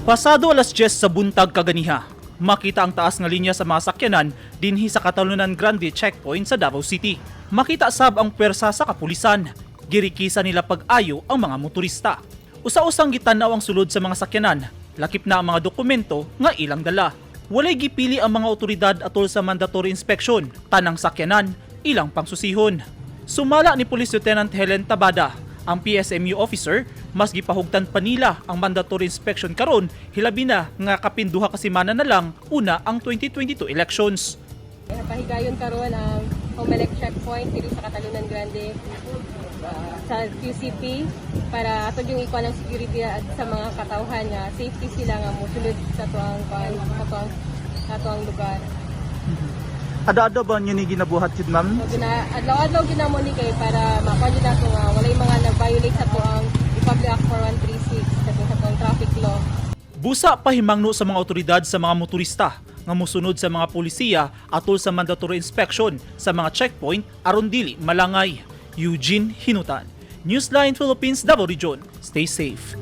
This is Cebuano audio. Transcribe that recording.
Pasado alas 10 sa buntag kaganiha, makita ang taas nga linya sa mga sakyanan dinhi sa Catalunan Grande checkpoint sa Davao City. Makita sab ang pwersa sa kapulisan. Girikisa nila pag-ayo ang mga motorista. Usa-usang gitanaw ang sulod sa mga sakyanan, lakip na ang mga dokumento nga ilang dala. Walay gipili ang mga otoridad atol sa mandatory inspection, tanang sakyanan, ilang pangsusihon. Sumala ni Police Lieutenant Helen Tabada, ang PSMU officer, mas gipahugtan pa nila ang mandatory inspection karon, hilabi na nga kapin 2 ka semana na lang una ang 2022 elections. Pahigayon karon ang Comelec checkpoint diri sa Catalunan Grande sa QCP para ato yung ikuan ng security at sa mga katawhan nga safety sila nga mosulod sa tuang kuan sa tuang lugar. Ada-ada ba niyo ni ginabuhat yun, ma'am? So gina adlaw-adlaw ginamo ni kay para makuan jud nato nga walay mga nag-violate sa tuang Republic Act 4136 katong sa tuang traffic law. Busa pahimangno sa mga otoridad sa mga motorista nga mosunod sa mga polisiya atol sa mandatory inspection sa mga checkpoint aron dili malangay. Eugene Hinutan, Newsline Philippines, Davao Region. Stay safe.